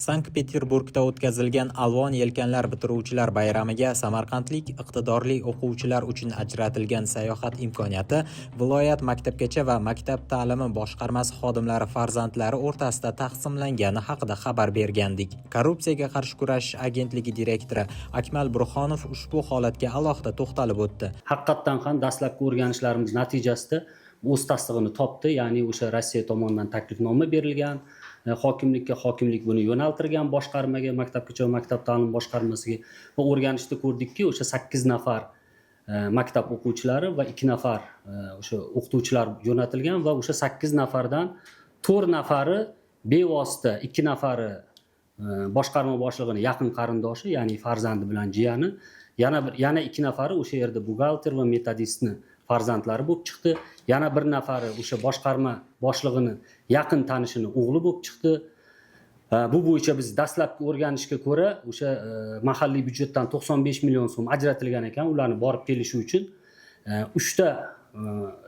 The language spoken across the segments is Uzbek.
Sankt-Peterburgda o'tkazilgan Alvon yelkanlar bitiruvchilar bayramiga samarqandlik iqtidorli o'quvchilar uchun ajratilgan sayohat imkoniyati viloyat maktabgacha va maktab ta'limi boshqarmasi xodimlari farzandlari o'rtasida taqsimlangani haqida xabar bergandik. Korrupsiyaga qarshi kurashish agentligi direktori Akmal Burxonov ushbu holatga alohida to'xtalib o'tdi. Haqiqatdan ham dastlabki o'rganishlarimiz natijasida o'z tasdig'ini topdi, ya'ni o'sha Rossiya tomonidan taklifnoma berilgan hokimlikka, hokimlik buni yo'naltirgan boshqarmaga, maktabgacha va maktab ta'limi boshqarmasiga. Va o'rganishda ko'rdikki, o'sha 8 nafar maktab o'quvchilari va 2 nafar o'sha o'qituvchilar jo'natilgan va o'sha 8 nafardan 4 nafari bevosita, 2 nafari boshqarma boshlig'ini yaqin qarindoshi, ya'ni farzandi bilan jiyani, yana 2 nafari o'sha yerda buxgalter va metodistni farzandlari bo'lib chiqdi, yana bir nafari o'sha boshqarma boshlig'ini yaqin tanishini o'g'li bo'lib chiqdi. Bu bo'yicha biz dastlabki o'rganishga ko'ra, o'sha mahalliy byudjetdan 95 million so'm ajratilgan ekan ularni borib kelishi uchun. Uchta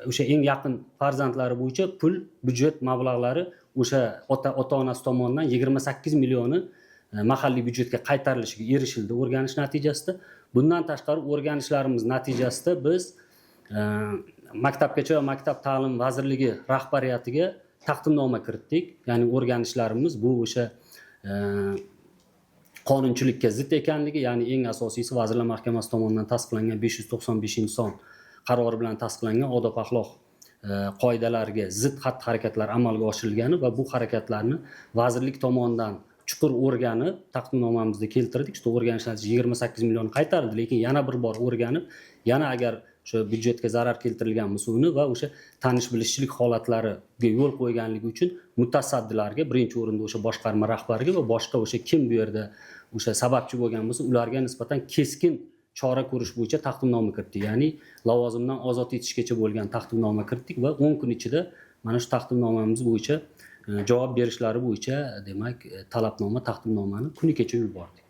o'sha eng yaqin farzandlari bo'yicha pul, byudjet mablag'lari o'sha ota onasi tomonidan 28 millioni mahalliy byudjetga qaytarilishiga erishildi o'rganish natijasida. Bundan tashqari, o'rganishlarimiz natijasida biz maktabgacha va maktab ta'lim vazirligi rahbariyatiga taqdimnoma kiritdik, ya'ni o'rganishlarimiz bu o'sha qonunchilikka zid ekanligi, ya'ni eng asosiysi Vazirlar Mahkamasi tomonidan tasdiqlangan 595-son qarori bilan tasdiqlangan odob axloq qoidalariga zid xatti harakatlar amalga oshirilgani va bu harakatlarni vazirlik tomonidan chuqur o'rganib taqdimnomamizda keltirdik, что o'rganish natijasida 28 million qaytarildi, lekin yana bir bor o'rganib, yana agar o'sha byudjetga zarar keltirilgan bo'lsa, uni va o'sha tanish bilishchilik holatlariga yo'l qo'yganligi uchun mutasaddilarga, birinchi o'rinda o'sha boshqarma rahbariga va boshqa o'sha kim bu yerda o'sha sababchi bo'lgan bo'lsa, ularga nisbatan keskin chora ko'rish bo'yicha taqdimnoma kiritdik, ya'ni lavozimdan ozod etishgacha bo'lgan taqdimnoma kiritdik va 10 kun ichida mana shu taqdimnomamiz bo'yicha javob berishlari bo'yicha, demak, talabnoma, taqdimnomani kuni kecha yubordik.